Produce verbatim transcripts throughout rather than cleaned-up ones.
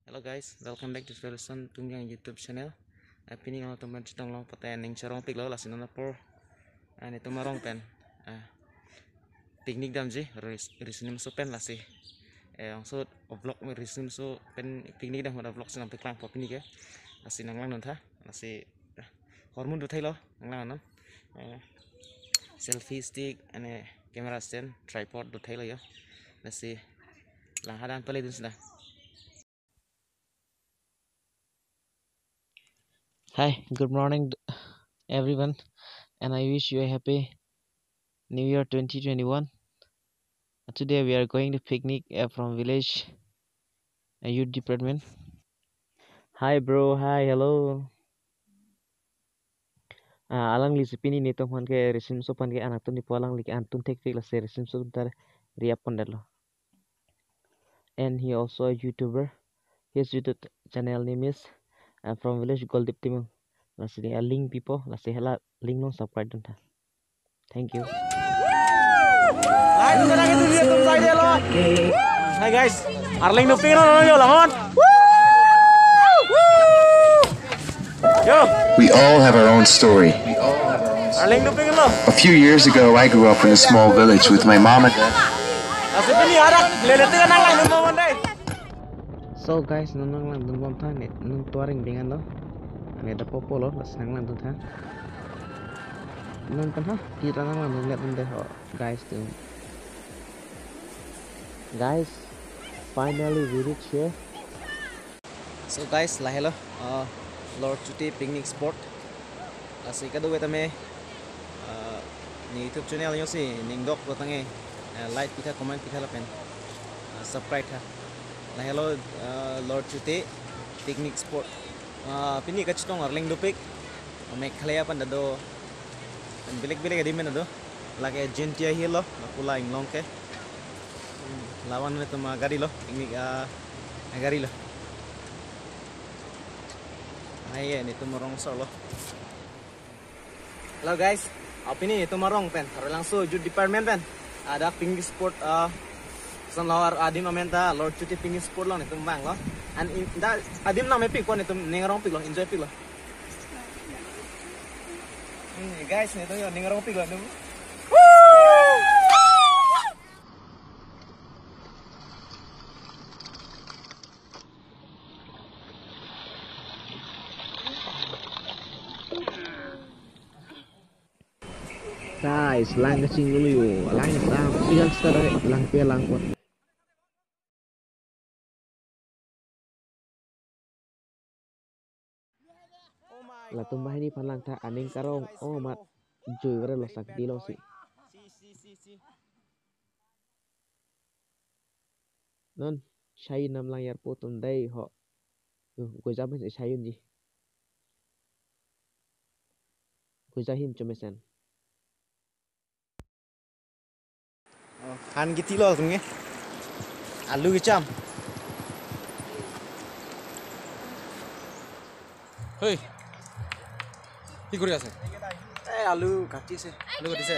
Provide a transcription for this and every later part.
Hello guys, welcome back to Felson Tungjang YouTube channel. Ah, pini nangtum aphan chetong long pute ning chorong piklo, lasi non apor, ah, netum arong pen, ah, picnic damji, Ris-, Riso Nimso pen lasi. Eh, angso vlog me Riso Nimso pen picnic dam ahut vlog si nangpaklangpo pini ke. Lasi nanglangdun tha, lasi, ah, hormu do thailo, nanglang non. Eh, selfie stick, ane camera stand, tripod do thailo jo. Lasi, lang hadak paledun seta. Hi, good morning, everyone, and I wish you a happy New Year twenty twenty-one. Today we are going to picnic, uh, from village, uh, youth department. Hi, bro. Hi, hello. Ah, alangli si pini netum aphan ke Riso Nimso aphan ke anatun nipo, alangli ke anatun thekpik, lasi Riso Nimso atum ta ri-ap pondetlo. And he also a YouTuber. His YouTube channel name is, uh, From Village Goldip Timung. Lasi a link pipo, lasi hala link along subscribe dun tha. Thank you. Hi guys, arleng dopik non, yo, langon. Yo. We all have our own story. Arleng dopik lo. A few years ago, I grew up in a small village with my mom and dad. Lasi pini hadak lele tika nanglang dun mo mandai. So guys, non nanglangdun bom tha, ne non tuaring bingan lo. Ane dapopo lo, lasi nanglangdun tha. Non kan ha, kita nanglangdun lihat dun deh, oh, guys tuh. Guys, finally we reach here. So guys, lahelo, uh, Lord Chuti picnic spot. Lasi kadokave tame, uh, ne YouTube channel yo si ning dok lo tangte, uh, like pitha, comment pitha lapen, uh, subscribe tha. Lahelo, uh, Lord Chuti picnic spot. Uh, pini kachetong arleng dopik, Meghalaya aphan ta do, pen belek belek adim pen ta do. Lake Jaintia Hill lo, lapu la inglong ke. Hmm, lavan netum agari lo, picnic, ah, agari lo. Ai, netum arong so lo. Hello guys, ah, pini netum arong pen, Taralangso Youth Department pen, hadak picnic spot, ah, son lawar adim amen ta, Lord Chuti picnic spot lo netum vanglo. And in, da, adim nangmepikpo, netum ning arong piklo, enjoy piklo. Hmm, guys, netum yo ning arong piklo netum. Guys, lang kachinglu yo, lang lang, tinggal sekarang lang pe lang kot. Latum banghini aphan lang tha, aning karong, oh, mat jui vare lo, sak dilo si. Non, chai nam lang yarpo atum dei ho. Uh, gojam si chai unji. Goja him chomesen. Oh, han kiti lo tum ke. Alu kecham. Hey. কি কৰি আছে? এই আলু কাটি আছে। আলু কাটিছে?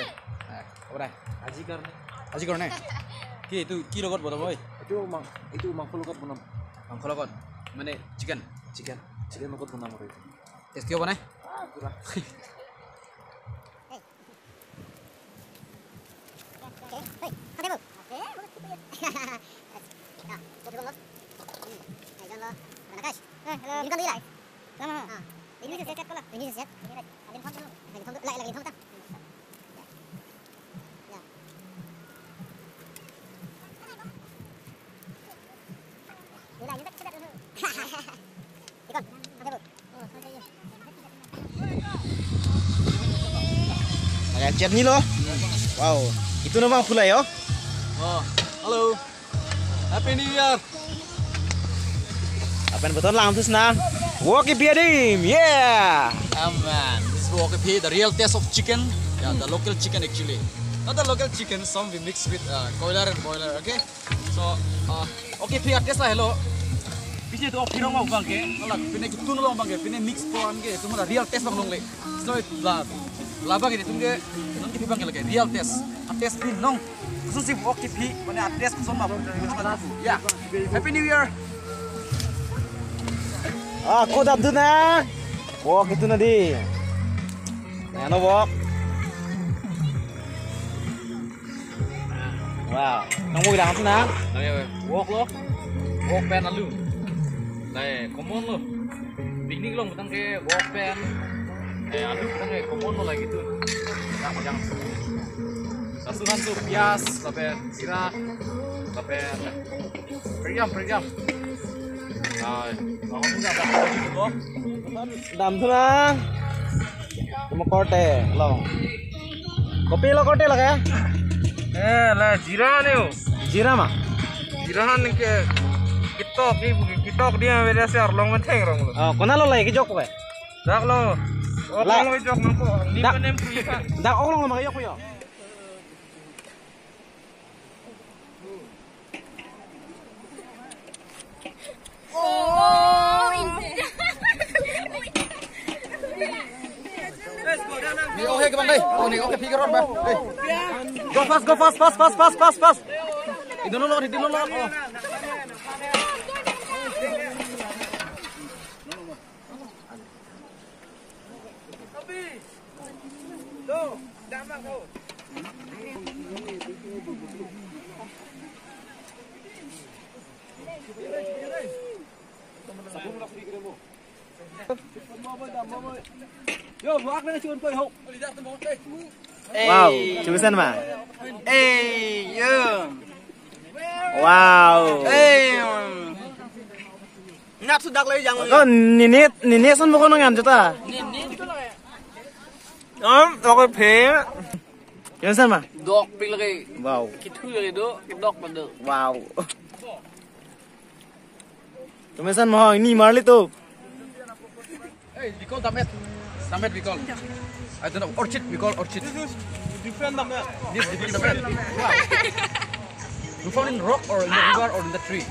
নাই, হ'ব নাই। আজি কাৰণে। আজি কাৰণে? কি এইটো কি লগত বনাব ঐ? এইটো মাং-, এইটো মাংস লগত বনাম। মাংস লগত? মানে চিকেন? চিকেন। চিকেন লগত বনাম আৰু এইটো। টেষ্টি হ'ব নাই? আহ, পুৰা। Pakai cat ni lo. Wow. Itu nama pula yo. Oh, hello. Happy New Year. Lapen beton lang tus na. Wok Iphi adim. Yeah. Amen. This is Wok Iphi, the real taste of chicken. Yeah, the local chicken actually. Not the local chicken, some we mix with, uh, coiler and boiler, okay? So, uh, Wok Iphi a-taste lahelo. Pini to pirong abang ke, nolak, pini kitun long abang ke, pini mix po an ke, itu mula real taste abang longle. So, la, labang ke, itum ke, non Wok Iphi abang ke lake, real taste. A-taste pini non. Khusus si Wok Iphi, mane a-taste koson ma, koson ma. Ya. Happy New Year. Ah, ko damthu nang? Wok itu nadi. Nano wok. Wow, nang mau bilang apa nang? Nang ya, wok lo. Wok pen alu. Nai, common lo. Picnic along tangte wok pen, eh, alu tangte common lo lagi tu. Yang macam. Langsung langsung pias, sampai sira, sampai periam, periam. Nah, kalau punya ada lagi tu, Bang. Damthu nang. Cuma korte, lo. Kopi lo korte lagi ya? Eh, la jira ni, oh. Jira ma? Jira han ke kitok ni, kitok dia beda si arlong metheng rong lo. Oh, kona lo lagi kijok ko? Dak lo. Oh, la. Kona lo kijok nangko. Ni dak. Penem kuika. Dak ong lo ma kijok ko yo. Ni oke ke bang deh. Oh, ni oke pikir on bang. Deh. Go fast, go fast, fast, fast, fast, fast, fast. Itu dulu, itu dulu. Oh. Yo, buat mana cun koi ho. Wow, cemisan ma? Eh, yo. Wow. Eh, um. Nap sudak lagi yang. Ko nini, nini son bukan ngan juta. Nini. Om, oke phe. Cemisan ma? Dok pik lagi. Wow. Kithu lagi do, dok pada. Wow. Cemisan ma ho, ini marli tu. Hey, we call damet. Damet we call. I don't know. Orchid, we call orchid. This is different damet. This is different damet. Wow. You found in rock or in the river or in the tree?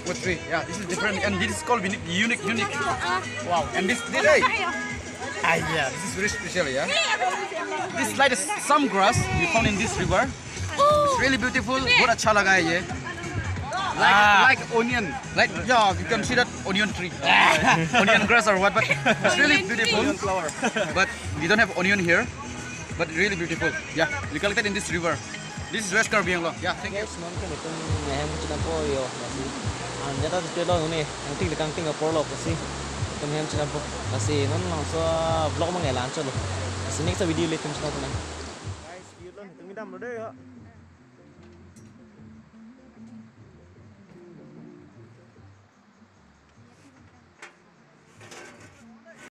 What tree? Yeah, this is different. And this is called unique, unique, unique. Wow. And this, this, hey. Ah, yeah, this is very special, yeah. This is like a, some grass you found in this river. It's really beautiful. बहुत अच्छा लगा है ये. Like, ah, like onion. Like, yeah, you can see that onion tree. Onion grass or what, but it's really beautiful. But we don't have onion here. But really beautiful. Yeah, we collected in this river. This is West Karbi Anglong. Yeah, thank you. Guys, non ke netum nehem chinampo yo, lasi. Anjata tutu lo nune, angting lekang ting apor lo, lasi. Netum nehem chinampo, lasi. Non langsung vlog mangai lancho lo. Lasi next video le netum chinampo nang. Guys, cute lo, netum idam lo deh yo.